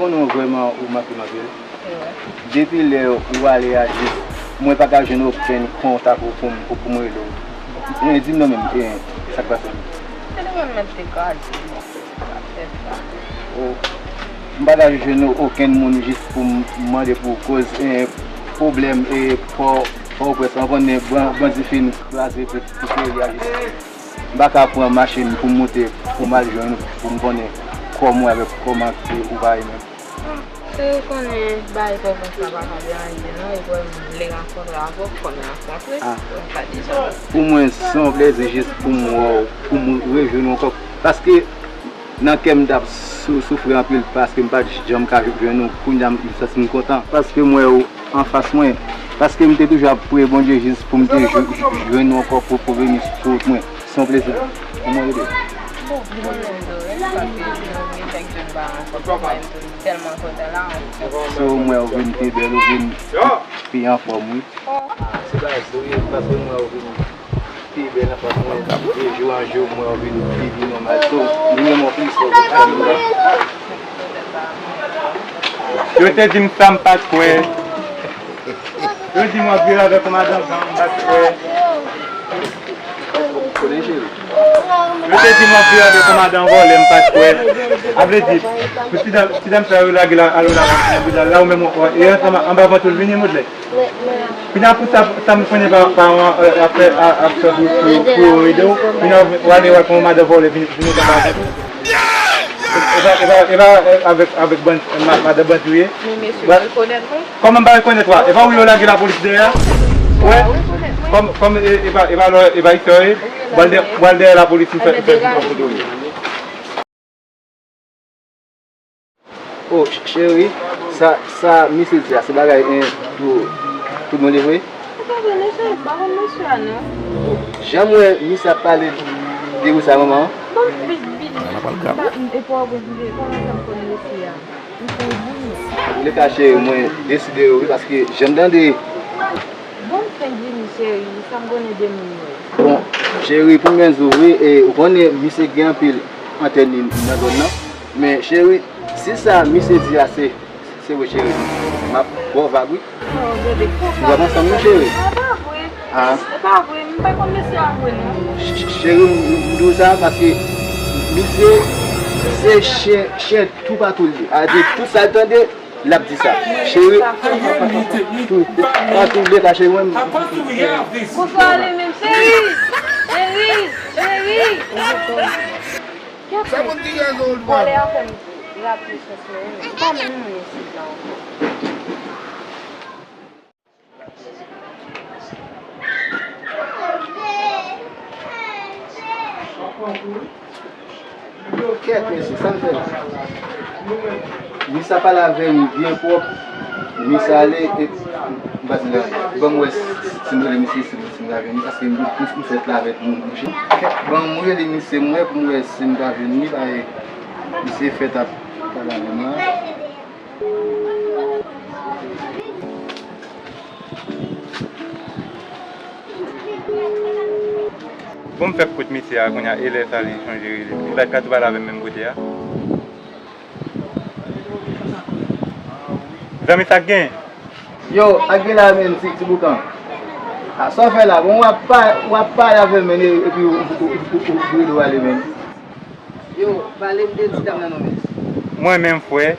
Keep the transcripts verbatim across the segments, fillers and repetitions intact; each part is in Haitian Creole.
Konnen w vrèman ou manke m anpil. Se vre. Depi lè ou ale a jis, mwen pa ka jwenn okenn kontak ou pou m, pou, pou m rele w. E, di m non menm, e, sa k pase m? Se li menm mèt te ka di m. Sa fè sa. O, m pa ka jwenn okenn moun jis pou m mande pou koz, e, pwoblèm, e, Pò, Pòtoprens, ou konnen ban-, bandi fin kraze tout, tout peyi a jis. M pa ka pran machin pou m moute, pou m al jwenn ou, pou m konnen kòman w avèk kòman ke ou pa ye menm. Bon, se ou konnen bagay Pòtoprens la pa ka deranje non, e pou m vle rankontre avè w, fò n rankontre, ah, pou m ka desann. Pou mwen, se yon plezi jis pou m wè w, pou m rejwenn ou ankò. Paske nan kè m t ap sou-, soufri anpil, paske m pa t janm ka jwenn ou, kounye a m santi m kontan. Paske m wè w anfas mwen. Paske m te toujou ap priye Bondye jis pou m te jwe-, jwenn ou ankò pou, pou vini sou wout mwen. Se yon plezi pou mwen, Bebe. Bon, m konnen m dwe, paske m gen kèk jou m pa rankontre w, m tèlman kontan la. Se w m wè w vin pi bèl, ou vin pi anfòm, wi. Se pa vre, paske m wè w vin pi bèl anfas mwen, de jou an jou, m wè w vin pi, pi nòmal. So, m renmen w plis, so, w konprann mwen. Yo te di m sa m pa t kwè. Yo di m w ap viv avèk yon madanm gang, m pa t kwè. Konnen, cheri. Yo te di m w ap viv avèk yon madanm vòlè, m pa t kwè. A vle di, pou ti dam, ti dam sa yo lage la, alo la, nan bouda la, ou menm, w, e ansanm anba vant ou l vini, Modlè. Kounye a pou sa, sa m konnen pa, pa, e, ap fè, a, ap fè pou, pou, pou yo ede w. Kounye a w ale wè kòman madan vòlè vin, vin anba vant ou. E pa, e pa, e pa, e, avèk, avèk bann, ma-, madan bandi w ye. Men mesye, m rekonèt mwen. Kòman m pa rekonèt w a? E pa ou yo lage lapolis dèyè a? Wè. Kòm, kòm, e, e pa, e pa lò, e pa istwa w ye. W al dè-, w al dèyè lapolis, m fè, m fè, m fè foto w. O, ch-, cheri, sa, sa misye di a, se bagay, en, tou, tou bon li vre? Se pa vre, mesye, m pa konn mesye a, non. Jan m wè misye ap pale de ou sa, manman. Bon, vit, vit, vit. Epi w ap konn, kòman sa m konn mesye a? Li se yon moun. Antouleka, cheri, mwen deside wi, paske jan m tande. Bon, fenk vini, cheri, sa m konnen de moun yo. Bon, cheri, pou m byen di w vre, e, ou konnen misye gen anpil antèn li nan zòn nan. Men, cheri, si sa misye di a se, se vre, cheri, m ap ba w vag, wi. Oh, bebe, fòk. Nou ap ansanm, wi, cheri. Non, pa vre. Ah. Se pa vre, m pa konn mesye a vre, non. Ch-, ch-, cheri, m, m di w sa paske misye se chen, chen toupatou l ye. A di tout sa l tande, l ap di sa. Cheri, tou, antouleka, cheri, mwen. Bonswa, li menm, cheri! Cheri! Cheri! Kèt, sa moun ki gazo ou pale a fè m raple chans mwen, men pa menm moun isit la ankò. Kèt, mesye, sa n fè la? Misye pale avè m byen pwòp. Misye ale, e, m pa di l anyen. Ban m wè si, si m rele misye, si, si m ka jwenn li, paske m, m, m fèt la avèk moun mouche. Ban m rele misye, m wè pou m wè si m ka jwenn li, paske misye fèt ap pale avè m la. Bon, m fèk kout misye a kounye a, e lè sa li chonje rele m. Li pa t ka tou pale avè m menm kote a. Zanmi, sa k gen? Yo, sa k gen la menm, ti, ti boukan? A, sa w fè la? Bon, w ap pa, w ap pale avè m, men, epi ou, ou, ou, ou, ou rele w ale, men. Yo, pale m de ti dam nan non, men. Mwen menm, frè.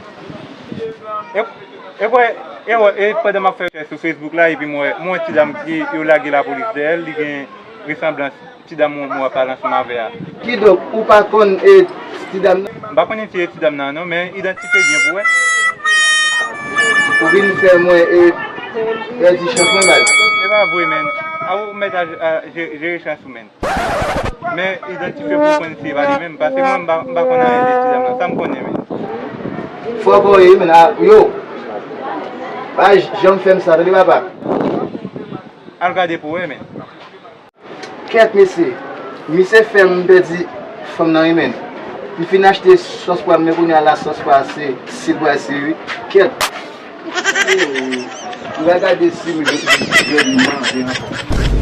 E, e, frè, e, e pandan m ap fè rechèch sou Facebook la, epi m wè, m wè ti dam ki yo lage lapolis dèyè l, li gen resanblans ti dam ou, ou ap pale ansanm avè a. Kidonk, ou pa konn, e, ti dam nan? M pa konnen si e ti dam nan non, men idantifye byen pou wè. Ou vin fè mwen, e, pèdi chans mwen, baz. E pa vre, men. A ou mèt a, a, je-, jere chans ou, men. Men idantifye pou w konn si e pa li menm, paske mwen m pa, m pa konn anyen de ti dam nan, sa m konnen, men. Fò kò ye, men, a, yo. Pa janm fè m sa, tande, papa. Al gade pou w wè, men. Kèt, mesye. Misye fè m pèdi fanm nan, wi, men. M fin achte sòs pwa m, men kounye a la sòs pwa se sil pwa se, wi. Kèt. Ou va gade si m jwenn manje ankò.